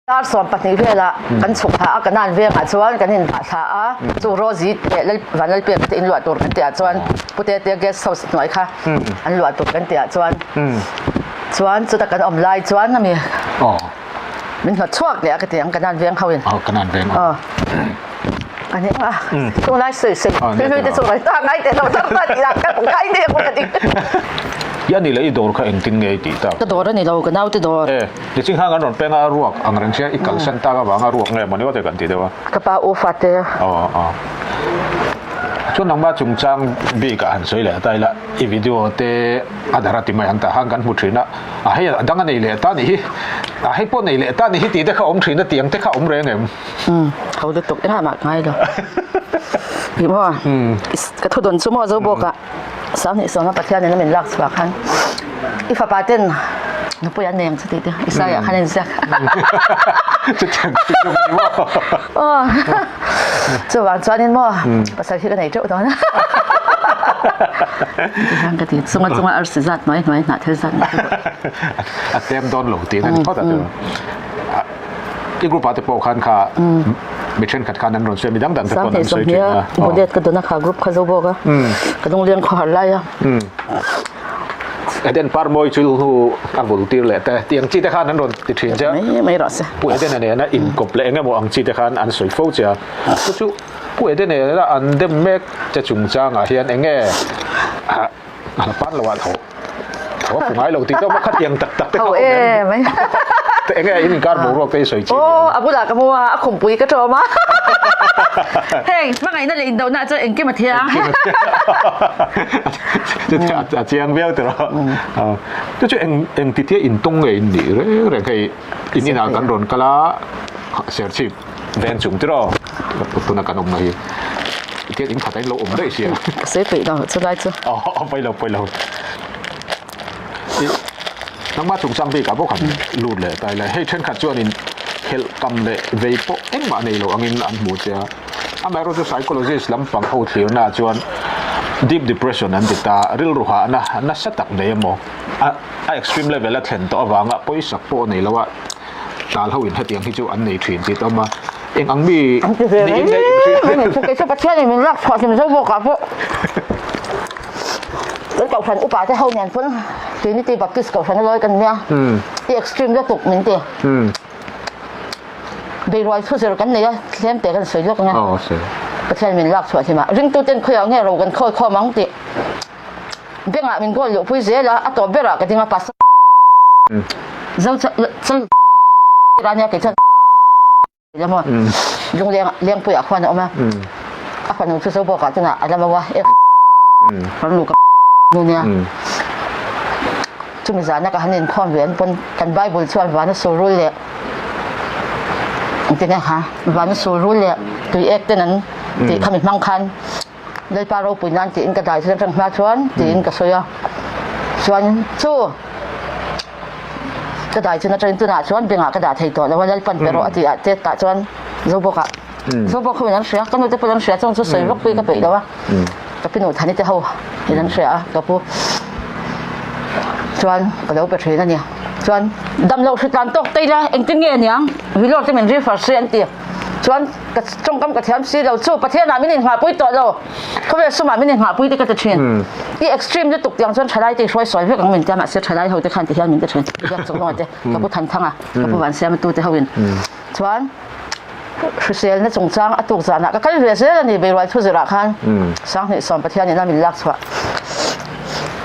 Dar 12 velah kan chhuk thla a, Kanan vengah chuan kan indah thla a, chu Rosie leh Lal Vanlalpek te inluah tur kan tihah chuan Pu Tetea guest house hnuai kha an luah tur kan tihah chuan chuan chuta kan awm lai chuan ami min hnawt chhuak leh a ka ti ang Kanan veng ho in. Kanan veng ho. Ani a chung lai sui sui hlui hlui te chu rai ta ngai te lo tar ta ti la ka ngai te ko ka ti. Ya ni le i dawr kha engtin nge i tih tak? Ka dawr a ni lo, ka naute dawr. E, nichin khan kan rawn peng a, ruak ang reng sia i kalsan tak avanga ruak nge mawni te kan ti deuh a. Ka pa u fate. Aw aw. Chuan nangmah chungchang bik ah han sawi leh ta ila, i video te a dar a ti mai ang tah khan kan hmu thin a, a hei a dang a nei leh ta nih hi, a hei pawh nei leh ta nih hi tih te kha awm thin a, tiang te kha awm reng em? Umm, ho lutuk engah mah ka ngai lo. Tih maw? Ka thu dawn chu maw zo bawk ah. 20 a Pathian in a min lak chhuah khan i fapa ten nupui an nei ang chu tih te Isaiah khan a inziak. Chutiang chu chu ni maw? Aw chuvang chuanin maw pasal hi ka nei teuh dawn a. Tihian ka ti chunga chunga arsi zat hnuai hnuai hnah thil zat hnuai. A tlem dawn lo tih na ni phawt a chu. I group ah te pawh khan kha mi thenkhat khan an rawn sawi a, mi dang dang te pawh an sawi thin a. Bullet ka dawn a kha group kha zo bawk a, ka lungleng khaw har lai a. Eden Parmawi chu hnu a vul tir leh te, tiang chi te khan an rawn ti thin che a. Mai mai rawh se. Pu Edena nena inkawp leh engemaw ang chi te khan an sawi fo che a. Chu chu Pu Edena nena an dem mek che chungchangah hian enge a pan lo ah tho. Tho a fu ngai lo tih te awm a, khatiang tak tak te kha awm em? Enge in inkar boruak te i sawi chi ni Aw, a bulah ka mu a, a khumpui ka tawm a. Heng, hmangaihna leh indohna chuan engkim a thiang. Engkim a chiang viau tawh a. Chu chu eng eng ti tia intawng nge in nih reng reng hei in inah kan rawn kal a, Serchhip veng chung tiraw tuna kan awmna hi. Tian in khat a in lo awm daih sia. Ka sawi peih lo chulai chu. Aw pawi lo pawi lo. Nangmah chungchang bikah bawk han lut leh ta ila hei thenkhat chuanin helh kam leh vei pawh engmah nei lo angin an hmu che a. Amaherawhchu chu psychologist lampang ho thlirna ah chuan deep depression an ti ta, rilru hahna nasa tak nei emaw a a extreme level a thlen tawh avanga pawisak pawh nei lo a tal ho in hetiang hi chu an nei thin tih te awm a. Eng ang mi An ti ve niin mai nge in hria? mai mai chu kei chu Pathian in min lak chhuah hlim zo bawk ah pawh kan kohhran upa te ho nen pawn Trinity Baptist kohhran a lawi kan nia i extreme lutuk min ti beiruai thu zir kan nei a tlem te kan sawi lawk anga Pathian min lak chhuah hlim ah ringtu ten khawiah nge ro kan khawi khawm ang tih bengah min goal luhpui zel a a tawp berah ka ding a pastor zo chal ania kei chuan la maw lungleng lengpuiah khuan a awm a a fanu chu zo bawkah chuan a la mo a farnu ka nu nia chumi zana ka han inkhawm ve an pawn kan bible chuan vana surul leh engtin nge kha vana surul leh tui ek ten an tih khami hmang khan Lalpa ropui nan tiin ka dai atang hma chuan tiin ka sawi a, chuan chu ka dai chun atangin tunah chuan bengah ka dah thei tawh lo a, Lalpan pe rawh a tih ah te tah chuan Zobawk ah Zobawk ho in an hria, ka nu te pawhin an hria chuan chu sawi vak pui ka peih lo a, ka pi nu Thani te ho in an hria a, ka pu chuan ka lo pe thin a ni, chuan damloh hritlan tawk te ila engtin nge niang Vilawr te min refer se an ti. Chuan ka tawngkam ka thiam si lo chu Pathianah min inhngahpui tawh lo, khawvel sumah min inhngahpui te ka ti thin. I extreme lutuk tiang chuan thalai te i hruai sawi vek ang min tia mahse thalai ho te khan ti hian min ti thin. Biak chung rawng te, ka pu Thanthanga, ka pu Vansiama tu te ho in. Chuan hriselna chungchang a tuk zanah ka kal ve zel a ni Beirual thu zirah khan 2010 Pathian ina min lak chhuah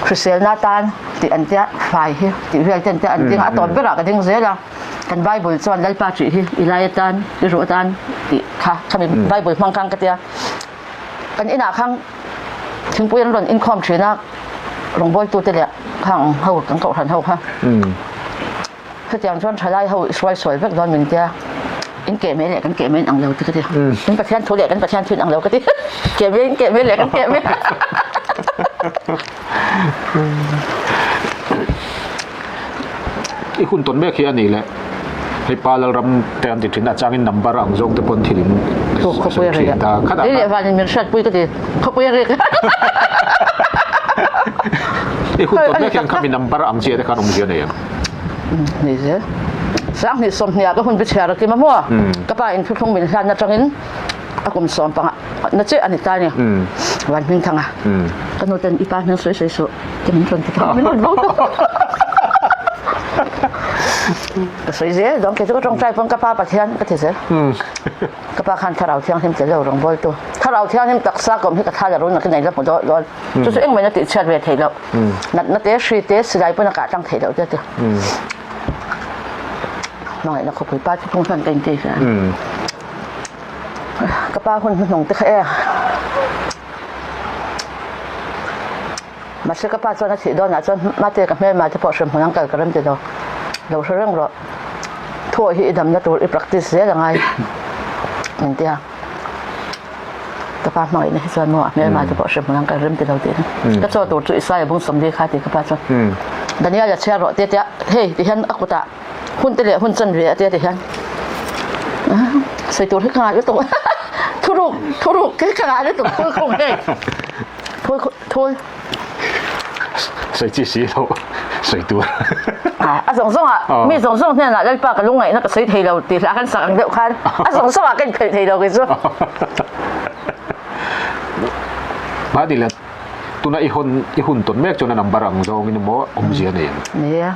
hriselna tan tih an tia fai hi tih vel ten te an ding a, a tawp berah ka ding zel a. Kan Bible chuan Lalpa ṭih hi i lai atan, i ruh atan tih kha khami Bible hmang khan ka tia. Kan inah khan thingpui an rawn inkhawm ṭhin a, rawngbawltute leh khang ho kan kohhran ho kha. Hetiang chuan ṭhalai ho i hruai sual vek dawn min tia, in keh mai leh kan keh mai in ang lo ti ka ti. In Pathian thu leh kan Pathian thu in ang lo ka ti. Keh mai in keh mai leh kan keh mai. I hun tawn mek hi a ni le. Hei pa Lalram te an ti thin a changin number ang zawng te pawn thil in sawi thin ta. Khatah khan. Vanin min hriatpui ka ti. Khawpui a rek. I hun tawn mek hian khami number ang chi te khan awmzia nei em? Nei zel. Sanghnih sawmhnih ah ka hun bichhiar a kim a maw? Ka pa in thuthlung min hlan atangin a kum sawm panga na chiah a ni ta ni. Van hming thang a. Ka nu ten i pa hming sawi sawi suh ti min rawn ti ta min rawn vau ta. Ka sawi zel dawn kei chu ka tawngtai pawn ka pa Pathian ka ti zel. Ka pa khan thlarau thianghlim tel lo rawngbawltu. Thlarau thianghlim taksa ka awm hi ka thla la run nakin a in la hmu dawn dawn. Chu chu engmah in a tihchhiat ve theih loh. Natna te hri te silai pawn a kah tlang theih loh te a ti. Hmangaihna khawpui pa chu phung hlan ka inti hle. Ka pa hun hnuhnung te kha e. Mahse ka pa chuan a thih dawnah chuan mate ka hmelma te pawh hremhmun an kal ka rem ti lo. Lo hre reng rawh. Thuawh hi i damna tur i practice zel a ngai min ti a. Ka pa hmangaihna hi chuan maw a hmelma te pawh hremhmun an kal rem ti lo tih hi. Ka chaw tur chu Isaiah bung sawmli kha ti ka pa chuan Daniel a chhiar rawh tia tia hei ti hian a kutah hun te leh hun chanve a tia ti hian sawi tur hi ka ngah lutuk thuruk thuruk hi ka ngah lutuk thul khung hei thul thul Sawi chi si lo sawi tur. A zawng zawng ah mi zawng zawng hnenah Lalpa ka lungngaihna ka sawi thei lo tih hla kan sak ang deuh khan a zawng zawng ah ka inphelh thei lo kei chu. Mahni le tuna i hun i hun tawn mek chuan a number ang zawngin emaw awmzia nei ang. Nia.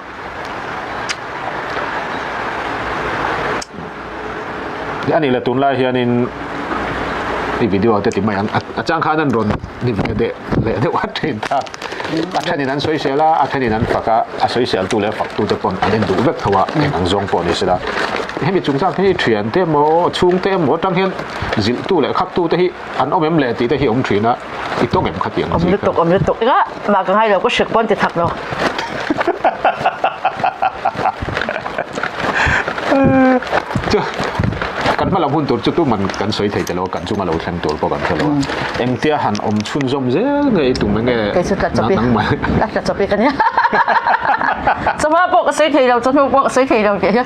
Ani le tunlai hianin i video te ti mai ang a chang khan an rawn ni ve deh leh deuh a thin ta. A thenin an sawisel a, a thenin an fak a, a sawiseltu leh a faktu te pawn an en duh vek tho a, eng ang zawng pawh ni sela. Hemi chungchang hi thian te emaw chhungte emaw atang hian zilhtu leh khaktu te hi an awm em le tih te hi awm thin a, i tawng em kha tiang Awm lutuk, awm lutuk. Eng mah ka ngai lo, ka hrik pawn ti thak lo. Chu kan hma lam hun tur chu tuman kan sawi thei telo kan chunga lo thleng tur pawh kan hre lo a. Engtia han awm chhunzawm zel nge i tum enge Kei chu tla chawp i a tla chawp i ka nia. Chawhma pawh ka sawi thei lo, chawhnu pawh ka sawi thei lo tih hi.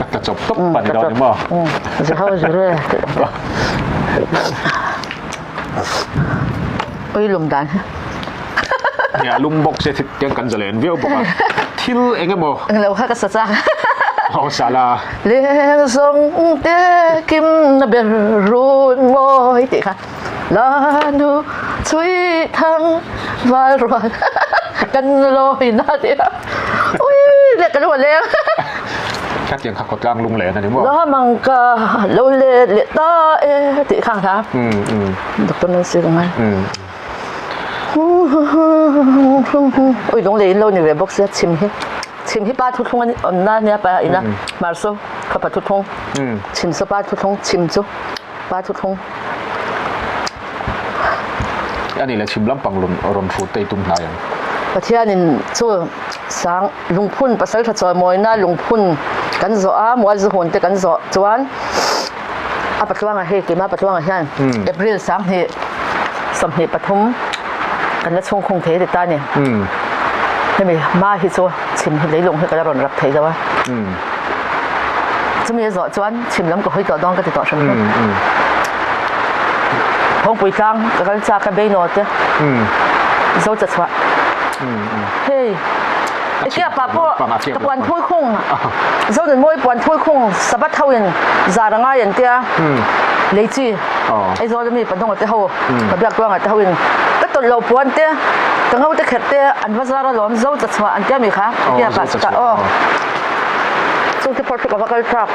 A tla chawp tawp a ni dawn ni maw? Zahau zure. Ui lum dan hi. Nia lum bawk se tiang kan zalen viau bawk a. Thil eng emaw. Eng lo kha ka sa chak. Ho sa la. Leng zawng te kim na ber run mawi tih kha. La nu chui thang val rual kan lawi na tih kha. Ui le ka lu a leng. Khatiang kha khawtlang lung len a ni maw? La mang ka lo let leh ta e tih kha kha. Doctor Nancy ka ngai. Ui lung lei in lo ni ve bawk sia chim hi chim hi pa thuthlung an awmna nia pa ina marso kha pa thuthlung chim so pa thuthlung chim chu pa thuthlung ani le chim lampang lun rawn hrut te tum hnai ang Pathianin chu sang lungphun pasal tha chawimawina lungphun kan zawh a mual zuhun te kan zawh chuan A patluangah hei keimah patluangah hian April 20 23 kan la chhungkhung thei ti ta ni. Hemi ma hi chu chhim hi leilung hi ka la rawn rap thei lo a. Chumi a zawh chuan chhim lam ka hawi tawh dawn ka ti tawh hrim hrim. Thawngpui tlang ka kal chak a beinaw te. Zo cha chhuah. Hei Ikia pa pawh ka puan thui khung Zonunmawi puan thui khung Sabbath ho in zar a ngai an tia lei chi Aizawl ami Padunga te ho ka biak tuanga te ho in ka tawlh lo puan te ka ngo te khet te an va zar alawm zo cha chhuah an tia mi kha ikia pa chutah aw chung te phawt chu ka va kal chak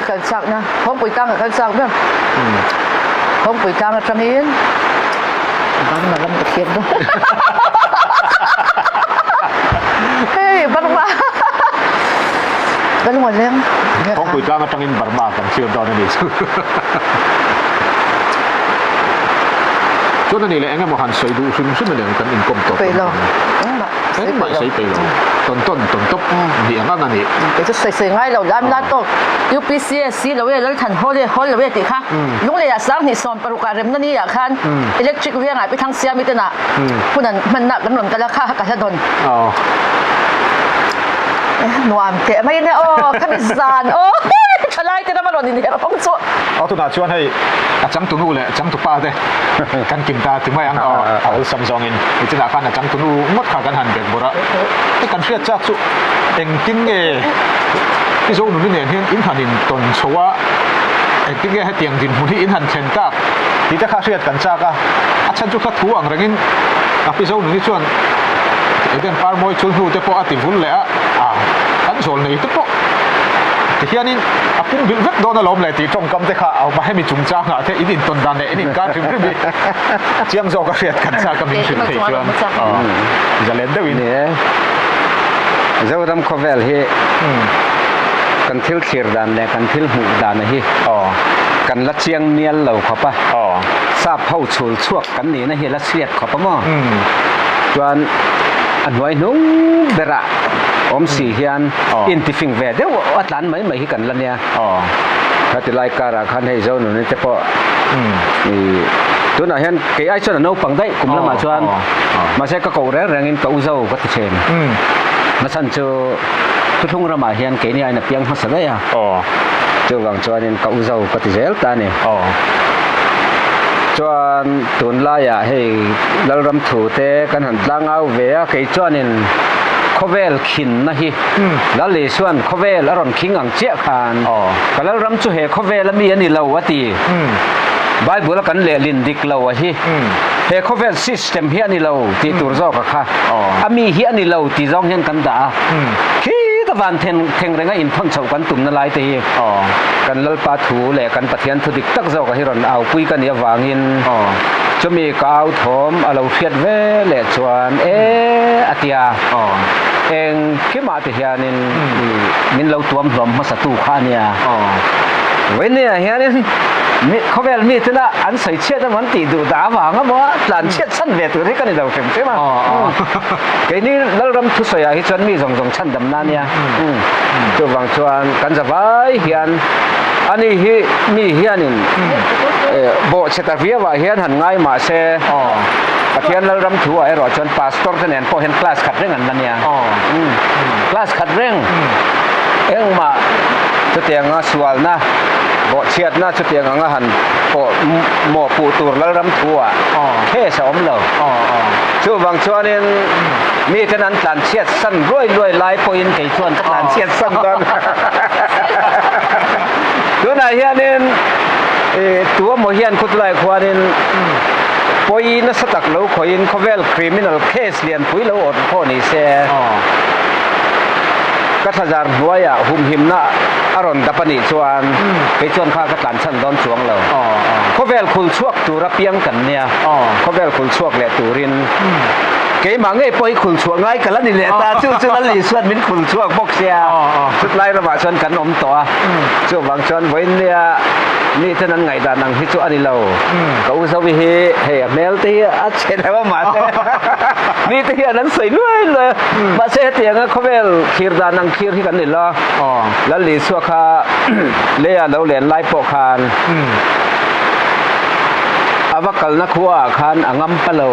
kal chak na Thawngpui tlang ka kal chak ber Thawngpui tlang atangin Burma ram ka thlir dawn. Hei Burma. Ka lung a leng. Thawngpui tlang atangin Burma kan thlir dawn a ni chu. Chuan ani leh engemaw han sawi duh hrim hrim a ni ang kan inkawm tawp. Peih lo. Engmah Engmah sawi peih lo. Tawn tawn tawn tawp ni ang ang a ni. Kei chu sawi sawi ngai lo lam la tawk. UPCSC lo e Lalthan hawl e hawl lo e tih kha. Lungleiah 2016 ah remna ni ah khan electric vengah pi thang siami ten ah hun an hmanna kan rawn kal a kha ka hla dawn. Nuam teh mai nia aw khami zan aw thalai te ram a rawn. rawn inherh hawng chu. Aw tunah chuan hei a changtunu leh changtupa te kan kim ta ti mai ang aw a awlsam zawngin nichinah khan a changtunu ngawt kha kan han bek bawrh a hei kan hriat chak chu engtin nge i Zonuni nen hian in han intawn chho a engtin nge hetiang dinhmun hi in han thlen tak tih te kha hriat kan chak a a chhan chu hla thu ang rengin a pi Zonuni chuan Eden parmawi chul hnu te pawh a ti vul leh a a kan zawl nei te pawh tihianin a pum bilh vek dawn alawm le tih tawngkam te kha a awm a, hemi chungchangah te in intawn dan leh in inkar hrim hrim hi chiang zawk a hriat kan chak a min hrilh theih chuan zalen deuhin. Ni e, Zoram khawvel hi kan thil thlir dan leh kan thil hmuh dana hi kan la chiang mial lo khawp a, sap ho chhul chhuak kan nihna hi a la chhiat khawp a maw? Chuan a hnuai hnung berah awm si hian intifing ve deuh a tlan mai mai hi kan la nia. Khati lai karah khan hei Zonuni te pawh ih tunah hian kei ai chuan a naupang daih kum lamah chuan mahse ka koh reng rengin ka u zo ka ti thin. Nachhan chu thuthlung ramah hian keini aiin a piang hmasa daih a. Chuvang chuanin ka u zo ka ti zel ta a ni. Chuan tunlaiah hei Lalram thu te kan han tlang au ve a, kei chuanin khawvel khinna hi Lal Isuan khawvel a rawn khing ang chiah khan ka Lalram chu he khawvel a mi a ni lo a ti. Bible a kan lehlin dik lo a hi he khawvel system hi a ni lo tih tur zawk a kha a mi hi a ni lo ti zawng hian kan dah a. Khi ka van theng renga inthawn chhoh kan tumna lai te hi kan Lalpa thu leh kan Pathian thu dik tak zawk a hi rawn aupui ka nih avangin chumi ka au thawm a lo hriat ve leh chuan e a ti a. Engkimah te hianin min lo tuam hlawm hmasa tu kha a nia. Vawinia hianin khawvel mi tena an sawi chhiat emaw an tih duh dah avang emaw tlan chhiat chhan ve tur hi ka ni lo hrim hrim a. Keini Lalram thusawiah hi chuan mi zawng zawng chhandamna a nia. Chuvang chuan kan zavai hian ani hi mi hianin bawhchhe ta viauah hian han ngai mah se Pathian Lalram thuah erawh chuan Pastor te nen pawh hian class khat reng an la nia. Class khat reng engmah chutianga sualna bawhchhiatna chutiang anga han pawh mawhpuh tur Lalram thuah case a awm lo. Chuvang chuanin miten an tlanchhiat san ruai luai lai pawhin kei chuan ka tlanchhiat san dawn. Tunah hianin tuamaw hian khawtlai khuanin pawi nasa tak lo khawihin khawvel criminal case lianpui lo awrh pawh ni se ka thlazar hnuaiah humhimna a rawn dap a nih chuan kei chuan kha ka tlanchhan dawn chuang lo. Khawvel khul chhuak tura piang kan nia, khawvel khul chhuak leh turin keimah ngei pawh hi khul chhuah ngai ka la ni leh ta, chu chu Lal Isuan min khul chhuak bawk sia, chutlai ramah chuan kan awm tawh a, chuvang chuan vawiinnia miten an ngaihdan ang hi chu a ni lo, ka u Zovi hi hei a hmel te hi a chhe deuh a mahse mite hian an sawi luai luai a, mahse hetianga khawvel thlir dan ang thlir hi kan ni lo, Lal Isua kha leiah lo len lai pawh khan a va kalna khuaah khan a ngam pa lo,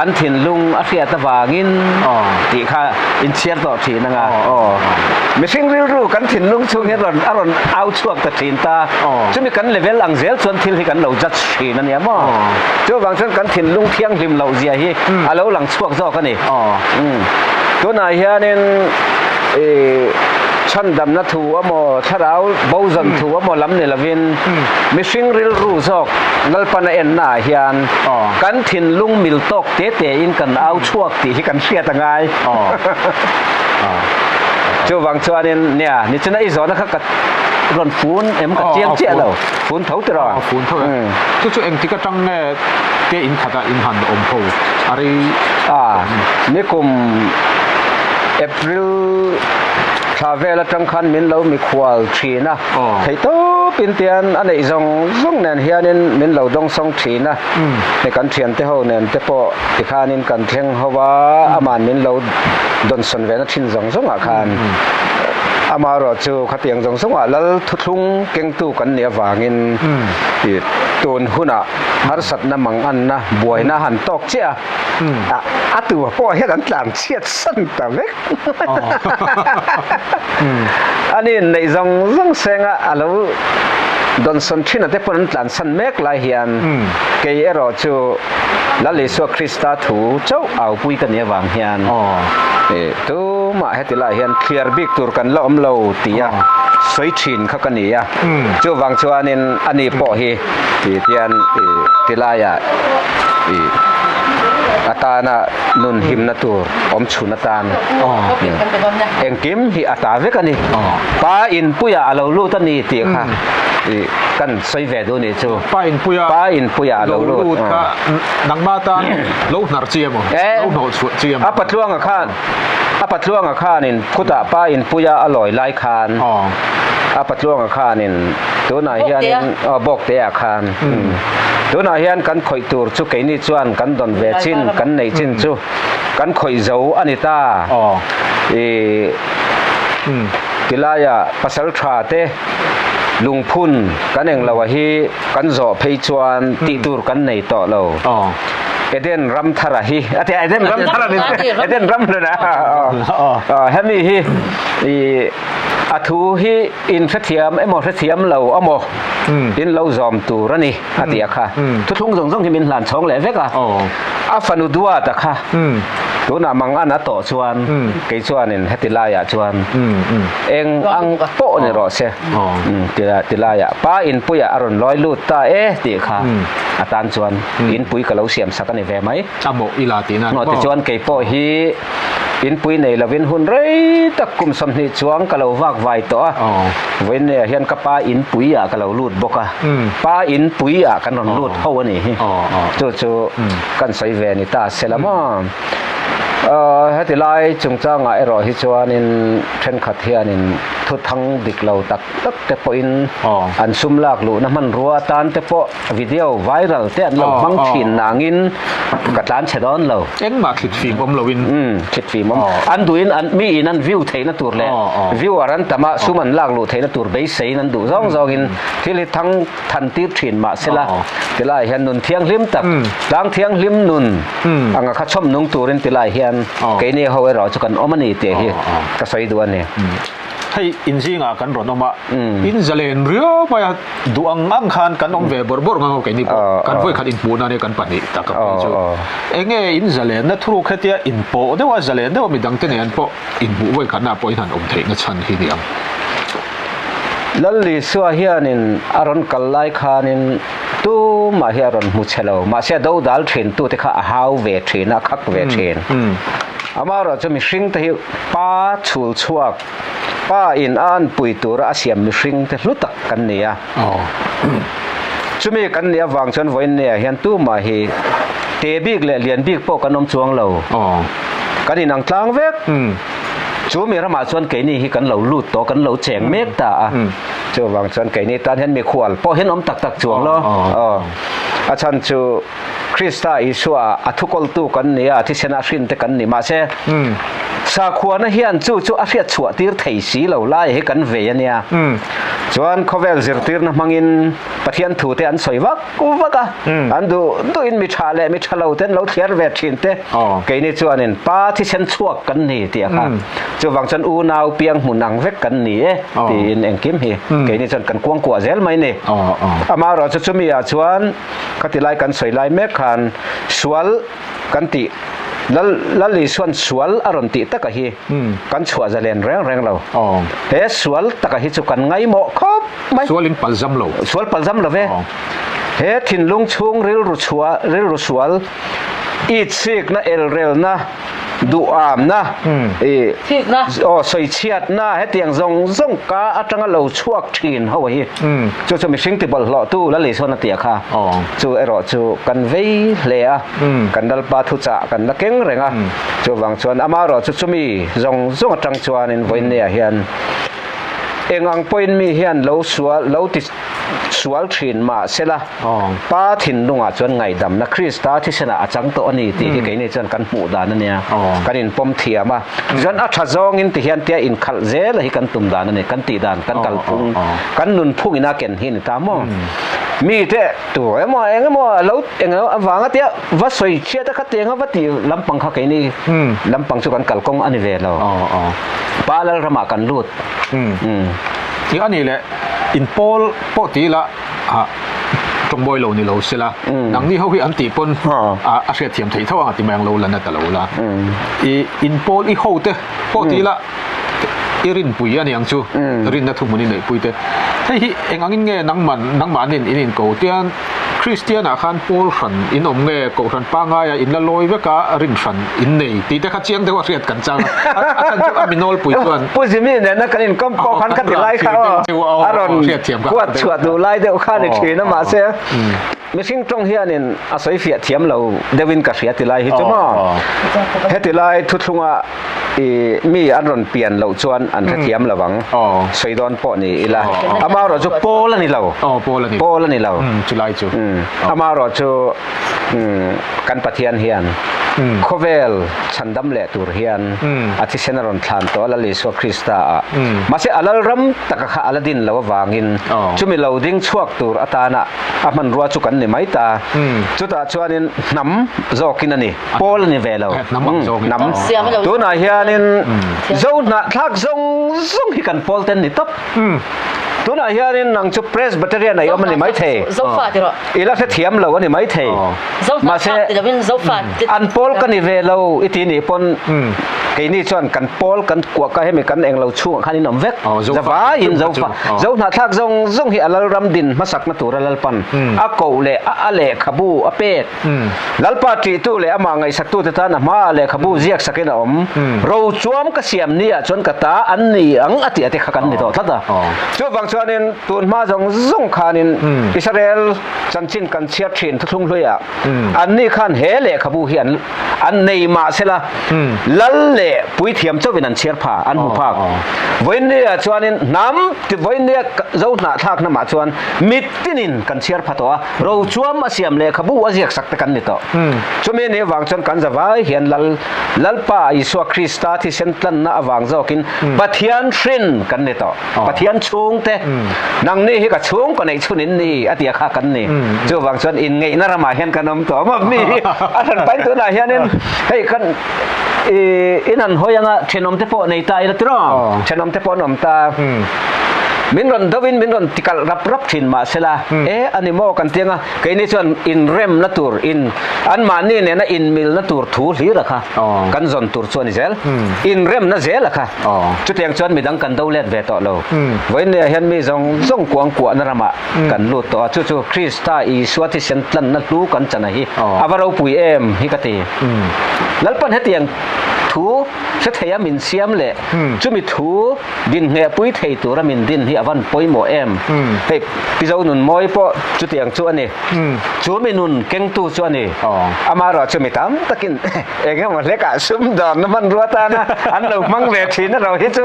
an thinlung a hriat avangin tih kha inchhiar tawh thin anga mihring rilru kan thinlung chhung hian rawn a rawn au chhuak ta thin ta, chumi kan level ang zel chuan thil hi kan lo judge thin a nia maw? Chuvang chuan kan thinlung thianghlim loh zia hi a lo lang chhuak zawk a ni. Tunah hianin ih chhandamna thu emaw thlarau bozawn thu emaw lam ni lovin mihring rilru zawk Lalpan a enna ah hian kan thinlung mil tawk te te in kan au chhuak tih hi kan hriat a ngai. Chuvang chuanin nia nichina i zawhna kha ka rawn fun em ka chiang chiah lo fun tho tiraw? Aw fun tho e. Chu chu engtik atang nge te in khat ah in han awm ho a rei? A nikum April thla vel atang khan min lo mikhual thin a. Theihtawpin tian a neih zawng zawng nen hianin min lo dawngsawng thin a, hei kan thiante ho nen te pawh tikhanin kan thleng ho a, aman min lo dawnsawn ve na thin zawng zawngah khan. Amaherawhchu khatiang zawng zawngah Lal thuthlung kengtu kan nih avangin tun hunah harsatna manganna buaina han tawk chiah a, a tu pawh hian an tlan chhiat san ta vek. Ani inneih zawng zawng senga a lo dawnsawn thin a te pawn an tlansan mek lai hian kei erawh chu Lal Isua Krista thu chauh aupui ka nih avang hian tumah heti lai hian thliar bik tur kan la awm lo tia sawi thin kha ka ni a. Chuvang chuanin ani pawh hi tihian tilaiah atana nun himna tur awm chhun atan engkim hi a ta vek a ni. Pa inpuia a lo lut a ni tih kha kan sawi ve duh nih chu. Pa inpuia Pa inpuia a lo lut kha nangmah tan lo hnar chi emaw lo hnawh chhuah chi emaw. A patluanga khan a patluanga khanin khutah pa inpuia a lawi lai khan a patluanga khanin tunah hianin Bawktea khan tunah hian kan khawih tur chu keini chuan kan dawn ve chin kan neih chin chu kan khawih zo a ni ta. Ih tilaia pasal tha te lungphun kan eng lo a hi kan zawh phei chuan tih tur kan nei tawh lo. Eden ram thar a hi a ti a Eden ram thar a ni Eden ram hlun a hemi hi ih a thu hi in hrethiam emaw hrethiam lo amaw in lo zawm tur a ni a ti a kha. Thuthlung zawng zawng hi min hlan chhawng leh vek a. A fanu duat a kha tunah mang an a tawh chuan kei chuanin heti laiah chuan eng ang pawh ni rawh se ti laiah pa inpuiah a rawn lawi lut ta e tih kha a tan chuan inpui ka lo siam sak a ni ve mai. A mawh ila tihna a ni maw? Tichuan kei pawh hi Inpui nei lovin hun rei tak kum 20 chuang ka lo vak vai tawh a, vawiinneah hian ka pa inpuiah ka lo lut bawk a, pa inpuiah kan rawn lut ho a nih hi, chu chu kan sawi ve ni ta se la maw. Heti lai chungchangah erawh hi chuanin thenkhat hianin thuthang dik lo tak tak te pawhin an sum lak luhna hmanrua atan te pawh Video viral te an lo hmang thin nangin ka tlan chhe dawn lo. Engmah thlit fim awm loin. Umm thlit fim awm. An duhin an mi in an view theihna tur leh viewer an tam a sum an lak luh theihna tur beiseiin an duh zawng zawngin thil hi thang than tir thin mahsela tilai hian nun thianghlim tak tlang thianghlim nun anga kha chhawm nung turin tilai hian keini ho erawh chu kan awm a ni tih hi ka sawi duh a ni. Hei inzingah kan rawn awm a, in zalen riau mai a, duh ang ang khan kan awm ve bawrh bawrh ngang keini pawh kan vawi khat inhmuhna ania kan pahnih tak a phei chu. Enge in zalenna thuruk hetia inpawh deuh a, zalen deuh a midang te nen pawh inhmuh vawi khatna pawh in han awm theihna chhan hi ni ang. Lal Isua hianin a rawn kal lai khanin tumah hi a rawn hmu che lo, mahse a dodal thintute kha a hau ve thin a, a khak ve thin. Amaherawhchu mihringte hi Pa chhul chhuak, Pa in a anpui tura a siam mihring te hlu tak kan ni a. Chumi kan nih avang chuan vawiinneah hian tumah hi te bik leh lian bik pawh kan awm chuang lo. Kan inang tlang vek. Chu mi ramah chuan keini hi kan lo lut tawh, kan lo cheng mek ta a. Chuvang chuan keini tan hian mikhual pawh hian awm tak tak chuang lo. A chhan chu Krista Isua a thukawltu kan ni a, thisena hrinte kan ni. Mahse, sakhuana hian chu chu a hriat chhuah tir thei si lo lai hi kan vei a nia. Chuan khawvel zirtirna hmangin Pathian thu te an sawi vak vak a, an duh duhin mi tha leh mi tha lo te an lo thliar ve thin te. Keini chuanin Pa thisen chhuak kan ni tih a kha. Chuvang chuan unau piang hmun ang vek kan ni e tiin engkim hi keini chuan kan kuangkuah zel mai ni. Amaherawhchu chumi ah chuan Khati lai kan sawi lai mek khan sual kan tih Lal Lal Isuan sual a rawn tih taka hi kan chhuah zalen reng reng lo. He sual taka hi chu kan ngaimawh khawp mai. Sual in palzam lo. Sual palzam lo ve. He thinlung chhung rilru chhuah rilru sual itsikna elrelna duhamna i aw sawichhiatna hetiang zawng zawng ka atanga lo chhuak thin ho hi chu chu mihring ti bawlhhlawh tu la lei sawn a tia kha chu erawh chu kan vei hle a kan lalpa thuchah kan la keng reng a chuvang chuan ama erawh chu chumi zawng zawng atang chuanin vawiinneah hian eng ang pawhin mi hian lo sual lo ti. sual thin mah sela Pa thinlungah chuan ngaihdamna Krista thisenah a chang tawh a ni tih hi keini chuan kan hmuh dan a nia. Kan inpawm thiam a. Tichuan a tha zawngin tihian tia inkhalh zel a hi kan tum dan a ni, kan tih dan, kan kalphung, kan nunphung ina ken hi a ni ta maw? Mite tur emaw eng emaw a lo eng emaw avanga tia va sawi chhiat a kha tianga va tih lampang kha keini lampang chu kan kalkawng a ni ve lo. Pa Lalramah kan lut. Tih a nih leh inpawl pawh ti ila tawngbawi lo ni lo sela nangni ho hi an tih pawn a hriatthiam theih tho ang a ti mai ang lo la na ta lo la. I inpawl i ho te pawh ti ila i rinpui a ni ang chu rinna thuhmun i neihpui te. Hei hi eng angin nge nangman nangmahnin in inko tian Kristian ah khan pawl hran in awm nge kohhran pangaia in la lawi vek a rin hran in nei tih te kha chiang deuh a hriat kan chang a a chhan chu a mi nawlpui chuan Pu Jimmy nena kan inkawm pawh khan ka ti lai kha aw a rawn huat chhuah duh lai deuh kha ni thin a mahse mihring tawng hianin a sawi fiah thiam lo deuhin ka hria ti lai hi chu maw heti lai thuthlunga I mi an rawn pian loh chuan an hrethiam lo ang. Sawi dawn pawh ni ila. Amaherawh chu pawl a ni lo. Pawl a ni lo. Chulai chu. Amaherawh chu kan Pathian hian khawvel chhandam leh tur hian a thisen a rawn thlan tawh a Lal Isua Krista ah. Mahse a Lalram taka kha a la din lo avangin chumi lo ding chhuak tur atana a hmanrua chu kan ni mai ta. Chutah chuanin hnam zawkin a ni. Pawl a ni ve lo. Hnam. Tunah hianin Zo hnahthlak zawng zawng hi kan pawl ten ni tawp. Tunah hianin nang chu Presbyterian a i awm a ni maithei. I la hrethiam lo a ni maithei. Mahse an pawl ka ni ve lo i ti nih pawn keini chuan kan pawl kan kuah ka hemi kan englo chhungah khan in awm vek. Zavaiin Zofa Zo hnahthlak zawng zawng hi a Lalram din hmasakna tura Lalpan a koh leh a lehkhabu a pek. Lalpa ṭihtu leh amah ngaihsaktute tan a hmaah lehkhabu ziak sakin a awm. Ro chuam ka siam ni ah chuan ka ta an ni ang a tih a te kha kan ni tawh tlat a. Chuvang chuanin tun hma zawng zawng khanin Israel chanchin kan chhiar ṭhin thuthlung hluiah anni khan he lehkhabu hi an an nei mahsela lal leh puithiam chauhin an chhiar pha, an hmu phak. Vawiinniah chuanin hnam vawiinnia zo hnahthlak hnamah chuan mit tinin kan chhiar pha tawh a. Rochuam a siam lehkhabu a ziak sak te kan ni tawh. Chumi anih avang chuan kan zavai hian Lal, Lalpa Isua Krista thisen tlanna avang zawkin Pathian hrin kan ni tawh. Pathian chhungte, nangni hi ka chhung ka neih chhun in ni a tia kha kan ni. Chuvang chuan inngeihna ramah hian kan awm tawh a mi hi a hran pain tunah hianin hei kan i in han hawi anga thenawmte pawh nei ta ila tiraw? Thenawmte pawh an awm ta. Min rawn dovin min rawn tikalh rap rap thin mahsela, e a ni maw kan ti anga keini chuan inremna tur in anmahni nena inmilna tur thu hlir a kha kan zawn tur chu a ni zel. Inremna zel a kha. Chutiang chuan midang kan do let ve tawh lo. Vawiinniah hian mi zawng zawng kuang kuahna ramah kan lut tawh a, chu chu Krista Isua thisen tlanna hlu kan chan a hi a va ropui em hi ka ti. Lalpan hetiang thu hre theia min siam leh chumi thu Din nghehpui thei tura min din hi a van pawimawh em? Hei Pizo nun mawi pawh chutiang chu a ni. Chu mi nun kengtu chu a ni. Amaherawh chu mi tam takin eng emaw hlekah sumdawnna hmanrua tana an lo hmang ve thin erawh hi chu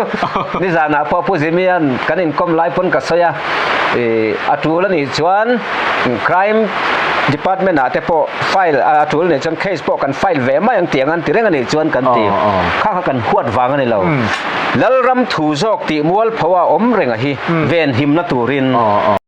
nizanah pawh Pu Jimmy-a'n kan inkawm lai pawn ka sawi a, a tul a nih chuan crime department ah te pawh file a tul a nih chuan case pawh kan file ve mai ang tiang an ti reng a nih chuan kan ti. Kha kha kan huat vang a ni lo. Lalram thu zawk tih mualpho a awm reng a hi venhimna turin.